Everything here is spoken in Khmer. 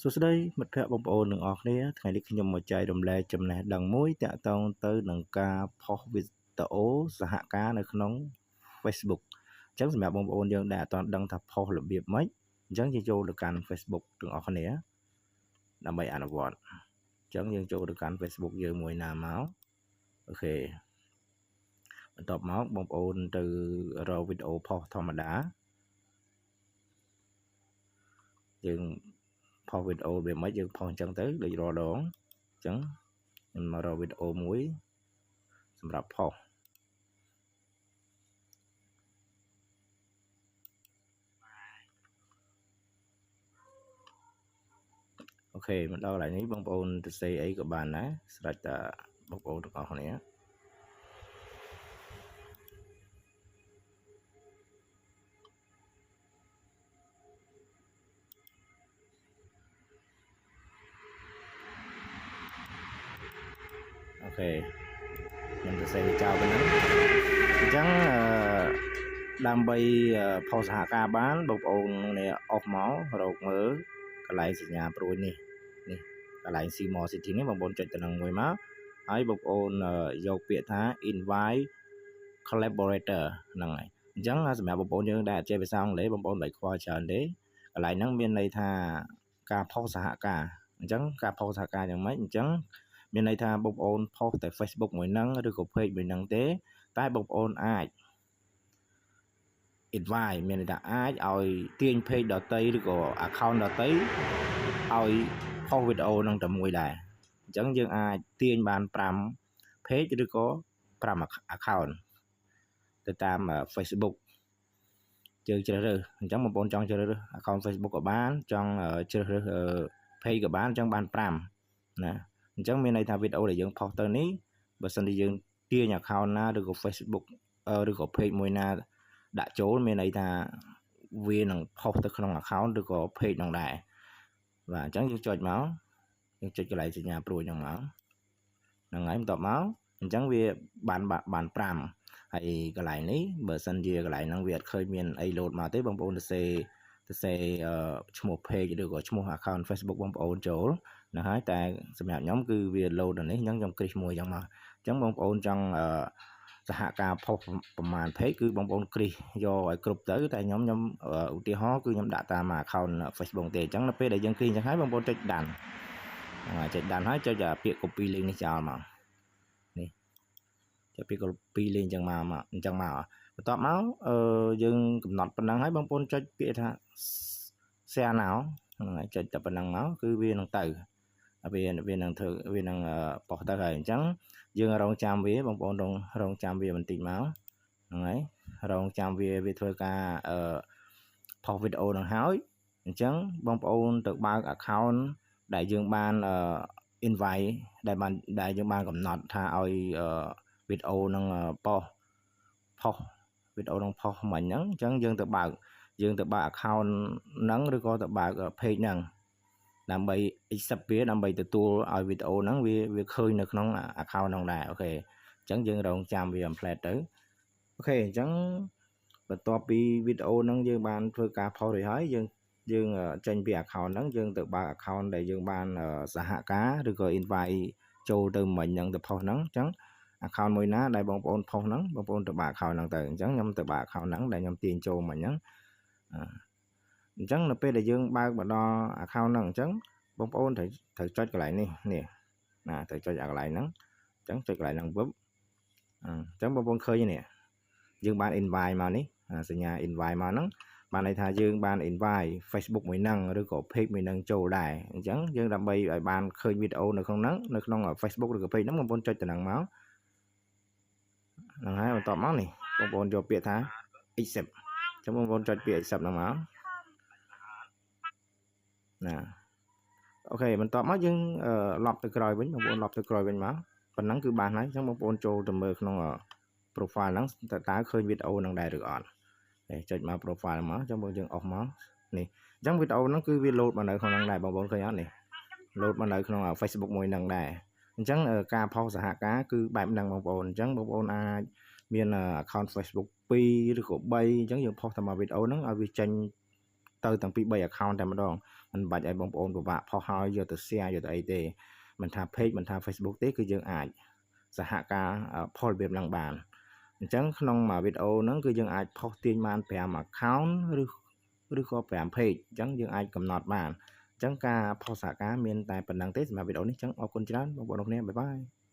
សួស្តីមិត្តភ័ក្តិបងប្អូនទាំងអស់គ្នាថ្ងៃនេះខ្ញុំមកចែករំលែកចំណេះដឹងមួយតាក់ទងទៅនឹងការផុសវីដេអូសហការនៅក្នុង Facebook អញ្ចឹងសម្រាប់បងប្អូនយើងដែលអត់ទាន់ដឹងថាផុសរបៀបម៉េចអញ្ចឹងយើងចូលទៅកាន់ Facebook ទាំងអស់គ្នាដើម្បីអនុវត្តអញ្ចឹងយើងចូលទៅកាន់ Facebook យើងមួយណាមក OK បន្ទាប់មកបងប្អូនទៅរកវីដេអូផុសធម្មតាយើងផុសវីដេអូវាមិនយើងផុសអញ្ចឹងទៅដូចរាល់ដងអញ្ចឹងខ្ញុំមករកវីដេអូមួយសម្រាប់ផុស OK មកដល់កន្លែងនេះបងប្អូនទៅសេអីក៏បានដែរស្រេចតែបងប្អូនទាំងអស់គ្នា OK ខ្ញុំទៅសេចោលប៉ុណ្ណឹងអញ្ចឹងអឺដើម្បីផុសសហការបានបងប្អូននេះអស់មករកមើលកន្លែងសញ្ញាព្រួយនេះនេះកន្លែង See more setting នេះបងប្អូនចុចទៅនឹងមួយមកហើយបងប្អូនយកពាក្យថា invite collaborator ហ្នឹងហើយអញ្ចឹងសម្រាប់បងប្អូនយើងដែលអត់ចេះភាសាអង់គ្លេសបងប្អូនមិនខ្វល់ច្រើនទេកន្លែងហ្នឹងមានន័យថាការផុសសហការអញ្ចឹងការផុសសហការយ៉ាងម៉េចអញ្ចឹងមានន័យថាបងប្អូនផុសតែ Facebook មួយហ្នឹងឬក៏ page មួយហ្នឹងទេតែបងប្អូនអាច invite មានន័យថាអាចឲ្យទាញ page ដទៃឬក៏ account ដទៃឲ្យផុសវីដេអូហ្នឹងតែមួយដែរអញ្ចឹងយើងអាចទាញបាន5 page ឬក៏5 account ទៅតាម Facebook យើងជ្រើសរើសអញ្ចឹងបងប្អូនចង់ជ្រើសរើស account Facebook ក៏បានចង់ជ្រើសរើស page ក៏បានអញ្ចឹងបាន5ណាអញ្ចឹងមានន័យថាវីដេអូដែលយើងផុសទៅនេះបើសិនជាយើងទាញ account ណាឬក៏ Facebook ឬក៏ page មួយណាដាក់ចូលមានន័យថាវានឹងផុសទៅក្នុង account ឬក៏ page ហ្នឹងដែរបាទអញ្ចឹងយើងចុចមកយើងចុចកន្លែងសញ្ញាព្រួយហ្នឹងមកហ្នឹងហើយបន្ទាប់មកអញ្ចឹងវាបានបាន5ហើយកន្លែងនេះបើសិនជាកន្លែងហ្នឹងវាអត់ឃើញមានអីលោតមកទេបងប្អូនទៅសេទៅសេឈ្មោះ page ឬក៏ឈ្មោះ account Facebook បងប្អូនចូលហ្នឹងហើយតែសម្រាប់ខ្ញុំគឺវា load ដល់នេះអញ្ចឹងខ្ញុំគ្រីសមួយអញ្ចឹងមកអញ្ចឹងបងប្អូនចង់អឺសហការផុសប្រមាណ page គឺបងប្អូនគ្រីសយកឲ្យគ្រប់ទៅតែខ្ញុំខ្ញុំឧទាហរណ៍គឺខ្ញុំដាក់តាម account Facebook ទេអញ្ចឹងនៅពេលដែលយើងគ្រីសអញ្ចឹងហើយបងប្អូនចុច done ហ្នឹងហើយចុច done ហើយចុចពាក្យ copy link នេះចោលមកនេះចុចពាក្យ copy link អញ្ចឹងមកអញ្ចឹងមកបន្ទាប់មកអឺយើងកំណត់ប៉ុណ្ណឹងហើយបងប្អូនចុចពាក្យថា share now ហ្នឹងហើយចុចតែប៉ុណ្ណឹងមកគឺវានឹងទៅវាវានឹងធ្វើវានឹងផុសទៅហើយអញ្ចឹងយើងរងចាំវាបងប្អូនរងរងចាំវាបន្តិចមកហ្នឹងហើយរងចាំវាវាធ្វើការអឺផុសវីដេអូនឹងហើយអញ្ចឹងបងប្អូនទៅបើក account ដែលយើងបានអឺ invite ដែលបានដែលយើងបានកំណត់ថាឲ្យវីដេអូនឹងផុសផុសវីដេអូនឹងផុសមិញហ្នឹងអញ្ចឹងយើងទៅបើកយើងទៅបើក account ហ្នឹងឬក៏ទៅបើក page ហ្នឹងដើម្បី accept វាដើម្បីទទួលឲ្យវីដេអូហ្នឹងវាវាឃើញនៅក្នុង account ហ្នឹងដែរ OK អញ្ចឹងយើងរងចាំវា complete ទៅ OK អញ្ចឹងបន្ទាប់ពីវីដេអូហ្នឹងយើងបានធ្វើការផុសរួចហើយយើងយើងចេញពី account ហ្នឹងយើងទៅបើក account ដែលយើងបានសហការឬក៏ invite ចូលទៅមិញហ្នឹងទៅផុសហ្នឹងអញ្ចឹង account មួយណាដែលបងប្អូនផុសហ្នឹងបងប្អូនទៅបើក account ហ្នឹងទៅអញ្ចឹងខ្ញុំទៅបើក account ហ្នឹងដែលខ្ញុំទាញចូលមិញហ្នឹងអញ្ចឹងនៅពេលដែលយើងបើកមកដល់ account ហ្នឹងអញ្ចឹងបងប្អូនត្រូវត្រូវចុចកន្លែងនេះនេះណាត្រូវចុចអាកន្លែងហ្នឹងអញ្ចឹងចុចកន្លែងហ្នឹងវឹបអញ្ចឹងបងប្អូនឃើញនេះយើងបាន invite មកនេះសញ្ញា invite មកហ្នឹងបានន័យថាយើងបាន invite Facebook មួយហ្នឹងឬក៏ page មួយហ្នឹងចូលដែរអញ្ចឹងយើងដើម្បីឲ្យបានឃើញវីដេអូនៅក្នុងហ្នឹងនៅក្នុង Facebook ឬក៏ page ហ្នឹងបងប្អូនចុចទៅហ្នឹងមកហ្នឹងហើយបន្ទាប់មកនេះបងប្អូនយកពាក្យថា accept អញ្ចឹងបងប្អូនចុចពាក្យ accept ហ្នឹងមកណា OK បន្ទាប់មកយើងឡប់ទៅក្រោយវិញបងប្អូនឡប់ទៅក្រោយវិញមកប៉ុណ្ណឹងគឺបានហើយអញ្ចឹងបងប្អូនចូលទៅមើលក្នុង profile ហ្នឹងតើតើឃើញវីដេអូហ្នឹងដែរឬអត់នេះចុចមក profile មកអញ្ចឹងបងយើងអស់មកនេះអញ្ចឹងវីដេអូហ្នឹងគឺវា load មកនៅក្នុងហ្នឹងដែរបងប្អូនឃើញអត់នេះ load មកនៅក្នុង Facebook មួយហ្នឹងដែរអញ្ចឹងការផុសសហការគឺបែបហ្នឹងបងប្អូនអញ្ចឹងបងប្អូនអាចមាន account Facebook 2ឬក៏3អញ្ចឹងយើងផុសតែមកវីដេអូហ្នឹងឲ្យវាចេញ ទៅទាំងពី3 account តែម្ដងមិនបាច់ឲ្យបងប្អូនពិបាកផុសហើយយកទៅ share យកទៅអីទេមិនថា page មិនថា Facebook ទេគឺយើងអាចសហការផុសរបៀបហ្នឹងបានអញ្ចឹងក្នុងមួយវីដេអូហ្នឹងគឺយើងអាចផុសទាញបាន5 account ឬឬក៏5 page អញ្ចឹងយើងអាចកំណត់បានអញ្ចឹងការផុសសហការមានតែប៉ុណ្ណឹងទេសម្រាប់វីដេអូនេះអញ្ចឹងអរគុណច្រើនបងប្អូនគ្នាbye bye.